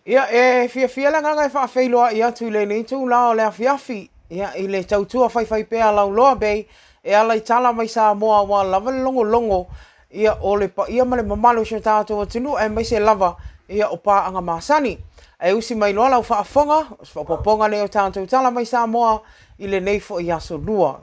Ia, e fiafia le agaga e faafeiloai atu i lenei itula o le afiafi, ia, i le tautua faifaipea a Lauloa Bay e ala i tala mai Samoa aua lava le logologo, ia, o le paia ma le mamalu o si o tatou atunuu aemaise lava, ia, o paaga masani. Ae usi mai loa lau faafofoga, o se faaopoopoga lenei o tatou tala mai Samoa i lenei foi aso Lua.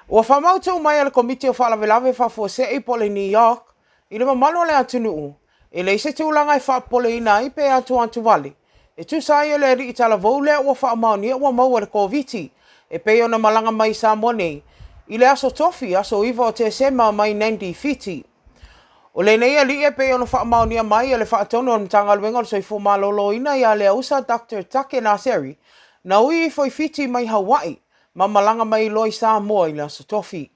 Ua faamautu mai e le Komiti o Faalavelave Faafuasei po o le NEOC I le mamalu o le atunuu, e leai se tulaga e faapopoleina ai pe atuatu vale e tusa ai o le alii talavou lea ua faamaonia ua maua i le Koviti e pei ona malaga mai i Samoa nei i le aso Tofi, aso 9 o Tesema mai Nadi, Fiti. O lenei alii e pei ona faamaonia mai e le Faatonu a le Matagaluega o le Soifua Maloloina ia Leausa Doctor Take Naseri, na ui ifo i Fiti mai Hawaii ma malaga mai loa i Samoa i le aso Tofi.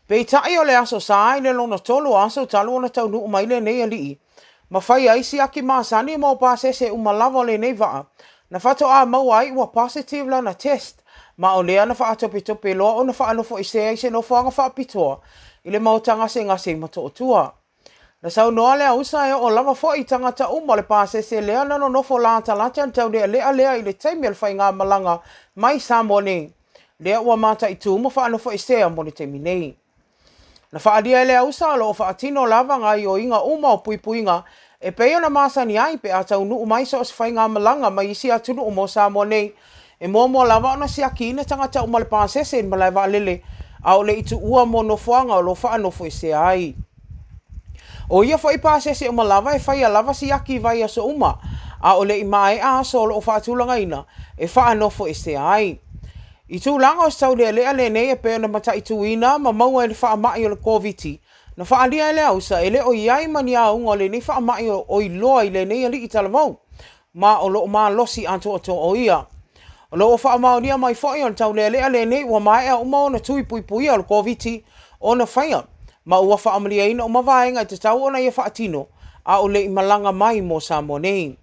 Peitai o le Aso Sa i le lona tolu o aso talu ona taunuu mai lenei alii, ma fai ai siaki masani mo pasese uma lava o lenei vaa, na faatoa maua ai ua positive lana test, ma o lea na faatopetope loa ona faanofoesea i se nofoaga faapitoa i le maota gasegase i Motootua. Na saunoa le ausa e oo lava foi i tagata uma o le pasese lea na nonofo latalata i le taulealea lea i le taimi o le faigamalaga mai Samoa nei, lea ua mataitu ma faanofoesea mo le taimi nei. Na faaalia e le ausa o lo o faatino lava gaoioiga uma o puipuiga e pei ona masani ai pe a taunuu mai so o se faigamalaga mai isi atunuu mo Samoa nei, E muamua lava ona siakiina tagata uma o le pasese i le malae vaalele a o le i tuua mo nofoaga o lo o faanofoesea ai. ʻO ia foi pasese uma lava e faia lava siaki i vaiaso uma a o le i maea aso o lo o faatulagaina e faanofoesea ai. I tulaga o se taulealea lenei e pei ona mataituina ma maua i le faamai o le Koviti, na faaalia e le ausa e le o i ai ma ni auga o lenei faamai o iloa i lenei alii talavou ma o lo o malosi atoatoa o ia. O lo o faamaonia mai foi o le taulealea lenei ua maea uma ona tui puipuia o le Koviti ona faia, ma ua faamalieina uma vaega e tatau ona ia faatino a o le i malaga mai mo Samoa nei.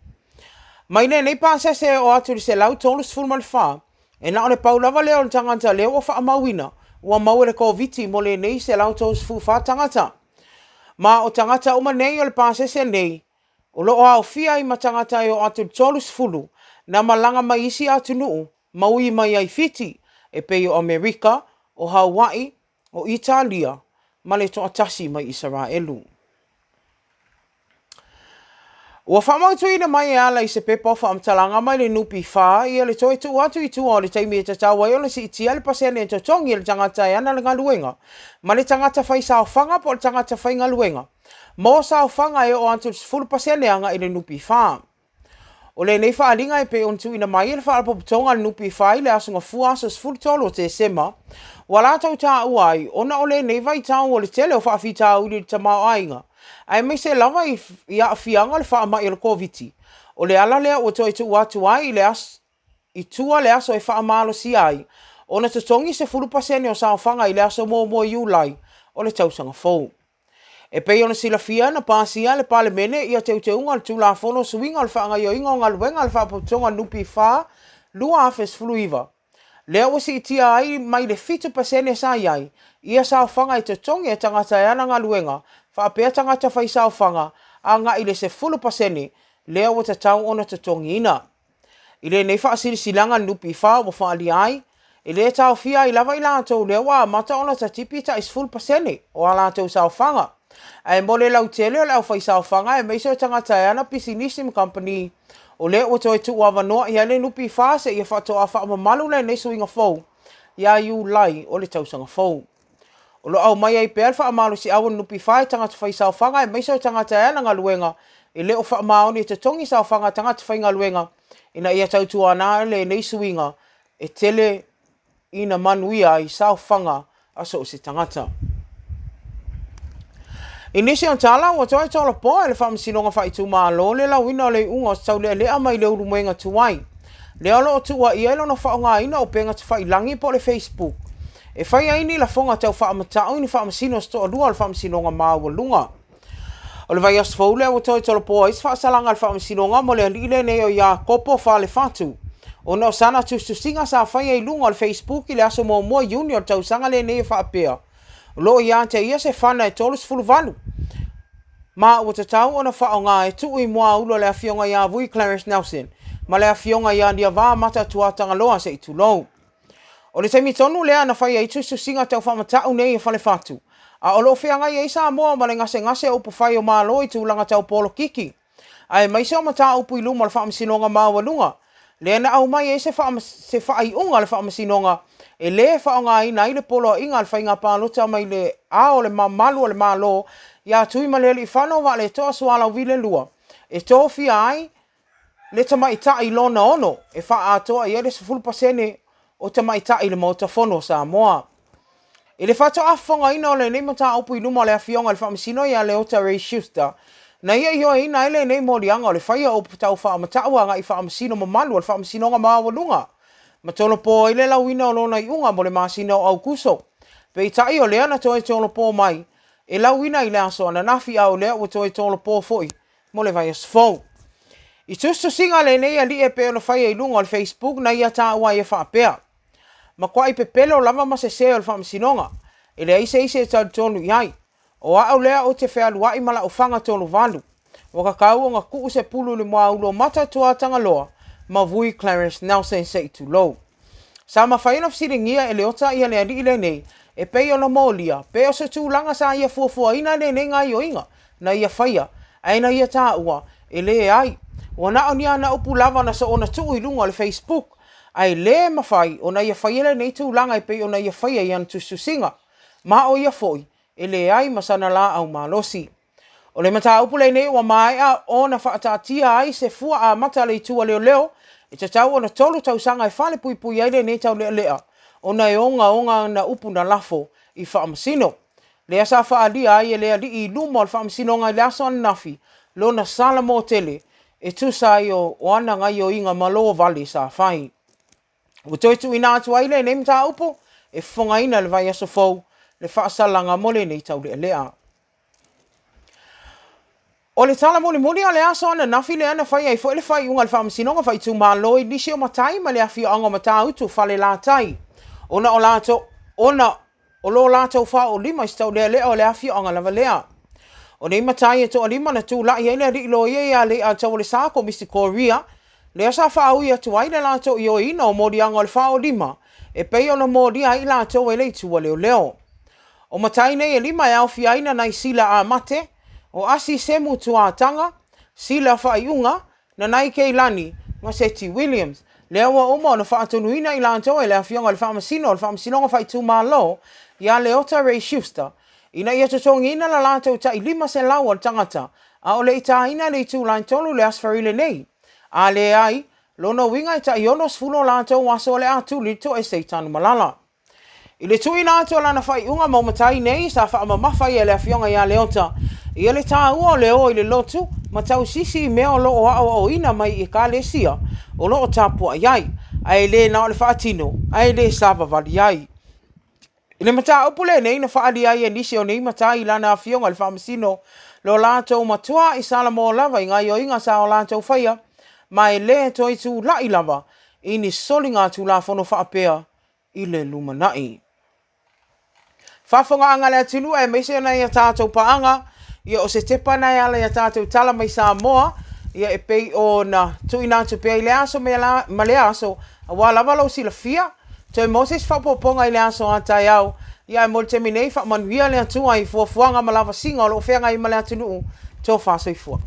Mai lenei pasese e oo atu i le 134, e na o le pau lava lea o le tagata lea ua faamauina ua maua i le Koviti mo lenei 134 tagata. Ma o tagata uma nei o le pasese nei, O lo o aofia ai ma tagata e oo atu i le 30 na malaga mai isi atunuu ma ui mai ai Fiti, e pei o Amerika, o Hawaii, o Italia, ma le toatasi mai Isaraelu. Ua faamautuina mai e ala i se pepa o faamatalaga mai le NPF ia le toe tuu atu i tua o le taimi e tatau ai ona siitia le pasene e totogi e le tagata e ana le galuega ma le tagata fai saofaga po o le tagata faigaluega Mo saofaga e oo atu i le 10% agai i le NPF. O lenei faaaliga e pei ona tuuina mai e le Faalapotopotoga a le NPF i le Aso Gafua aso 13 o Tesema, ua latou taua ai ona o lenei vaitau o le tele o faafitauli i le tamaoaiga, aemaise lava i aafiaga o le faamai o le Koviti. O le ala lea ua toe tuu atu ai i le aso i tua le aso e faamalosia ai ona totogi 10% o saofaga i le aso muamua o Iulai o le tausaga fou. E pei ona silafia, na pasia e le Palemene ia teuteuga o le Tulafono o Suiga o le Faagaoioiga o Galuega a le Faalapotopotoga NPF 2019, lea ua siitia ai mai le 7% sa i ai ia saofaga e totogi e tagata e ana galuega faapea tagata fai saofaga agai i le 10% lea ua tatau ona totogiina. I lenei faasilasilaga a le NPF ua faaalia ai, e le taofia ai lava i latou lea ua amata ona tatipi tai 10% o a latou saofaga. Ae mo le lautele o le aufaisaofaga aemaise o tagata e ana pisinisi ma kamupani, o lea ua toe tuuavanoa i ai le NPF seia faatoa faamamalu lenei suiga fou ia Iulai o le tausaga fou. O lo o aumai ai pea le faamalosiau a le NPF i tagata faisaofaga aemaise o tagata e ana galuega e le o faamaoni e totogi saofaga a tagata faigaluega ina ia tautuana lenei suiga e tele ina manuia ai saofaga a so o se tagata. I nisi o tala, ua toe tolopoa e le Faamasinoga Faaitumalo le lauina o le iuga o se taulealea mai le ulumoega tuai, lea o lo o tuuaia i lona faaaogaina o upega tafailagi po o le Facebook e fai ai ni lafoga tau faamatau i ni faamasino se toalua o le Faamasinoga Maualuga. O le vaiaso fou lea ua toe tolopoa ai se faasalaga a le Faamasinoga mo le alii lenei o Iakopo Falefatu ona o sana tusitusiga sa faia i luga o le Facebook i le aso muamua Iuni o le tausaga lenei e faapea, O lo o ia te ia se fana e 38. Ma ua tatau ona faaaoga e tuu i muaulu a le Afioga ia Vui Clarence Nelson ma le Afioga ia Niavaa Mata Tuatagaloa se i tulou. O le taimi tonu lea na fai ai tusitusiga tau faamatau nei a Falefatu, a o lo o feagai ai Samoa ma le gasegase o upufai o Malo i tulaga tau polokiki, aemaise o mataupu i luma o le Faamasinoga Maualuga, lea na aumai ai se se faaiuga a le Faamasinoga e le faaaogaina ai le poloaiga a le faiga palota mai le Ao o le Mamalu o le Malo ia Tuimalealiifano Vaaletoa Sualauvi II e tofia ai le tamaitai lona ono e faaatoa i ai le 10% o tamaitai i le Maota Fono o Samoa. I le faatoa fofogaina o lenei mataupu i luma o le Afioga i le Faamasino ia Leota Ray Schuster, na ia ioeina ai lenei moliaga o le faia o upu tau faamatau agai i Faamasino mamalu o le Faamasinoga Maualuga, ma tolopo ai le lauina o lona iuga mo le masina o Aukuso. Peitai o lea na toe tolopo mai e lauina i le aso ananafi a o lea ua toe tolopo foi mo le vaiaso fou. I tusitusiga a lenei alii e pei ona faia i luga o le Facebook na ia taua ai e faapea, Matuai pepelo lava ma sese o le faamasinoga, e leai se isi e talitonu i ai. O au lea ou te fealuai ma lau faga tolovalu. Ua tatau ona tuu se pulu i le muaulu o Mata Tuatagaloa ma Vui Clarence Nelson se i tulou. Sa mafai ona fesiligia e Leota ia le alii lenei e pei ona molia pe o se tulaga sa ia fuafuaina lenei gaoioiga na ia faia, ae na ia taua, e leai. Ua na o ni ana upu lava na soona tuu i luga o le Facebook, ae le mafai ona ia faia lenei tulaga e pei ona ia faia i ana tusitusiga. Ma o ia foi, e leai ma sana laau malosi. O le mataupu lenei ua maea ona faataatia ai se fua amata a le Itu a Leoleo e tatau ona tolu tausaga e falepuipui ai lenei taulealea ona e ogaoga ana upu na lafo i faamasino. Lea sa faaalia ai e le alii i luma o le faamasinoga i le aso ananafi lona salamo tele e tusa ai o ana gaioiga malo vale sa fai. Ua toe tuuina atu ai lenei mataupu e fofogaina i le vaiaso fou le faasalaga mo lenei taulealea. O le tala mulimuli o le aso ananafi lea na fai ai foi le faaiuga a le Faamasinoga Faaitumalo i nisi o matai mai le afioaga o Matautu, Falelatai, ona o latou ona o lo latou faaoolima i se taulealea o le afioaga lava lea. O nei matai e toalima na tulai ai le alii loia ia Leiataualesa Komisi Korea, lea sa faaui atu ai le latou ioeina o moliaga o le faaoolima e pei ona molia ai i latou e le itu a leoleo. O matai nei e lima e aofia ai Nanai Sila Amate, o Asi Semu Tuataga, Sila Faaiuga, Nanai Keilani ma Seti Williams, lea ua uma ona faatonuina i latou e le Afioga i le Faamasino o le Faamasinoga Faaitumalo ia Leota Ray Schuster ina ia totogiina la latou tai 500 o le tagata a o le i tāina le itula e tolu i le Aso Faraile nei. A leai, lona uiga e tai 60 o latou aso o le a tuli le toese i Tanumalala. I le tuuina atu o lana faaiuga mo matai nei, sa faamamafa ai e le Afioga ia Leota ia le taua o le o i le lotu ma tausisi i mea o lo o aoaoina mai i Ekalesia o lo o tapuai ai, ae le na o le faatino ae le savavali ai. I le mataupu lenei na faaalia ai e nisi o nei matai i lana Afioga i le Faamasino lo latou matua i Salamo lava i gaoioiga sa o latou faia, ma e le toe tulai lava i ni soliga Tulafono faapea i le lumanai. Faafofogaaga a le atunuu aemaise o nai a tatou paaga, ia o se tepa na e ala i a tatou tala mai Samoa, ia e pei ona tuuina atu pea i lea aso ma lea aso, aua lava lou silafia, toe maua se isi faaopoopoga i le aso a taeao, ia ae mo le taimi nei, faamanuia le Atua i fuafuaga ma lavasiga o lo o feagai ma le atunuu, tofa soifua.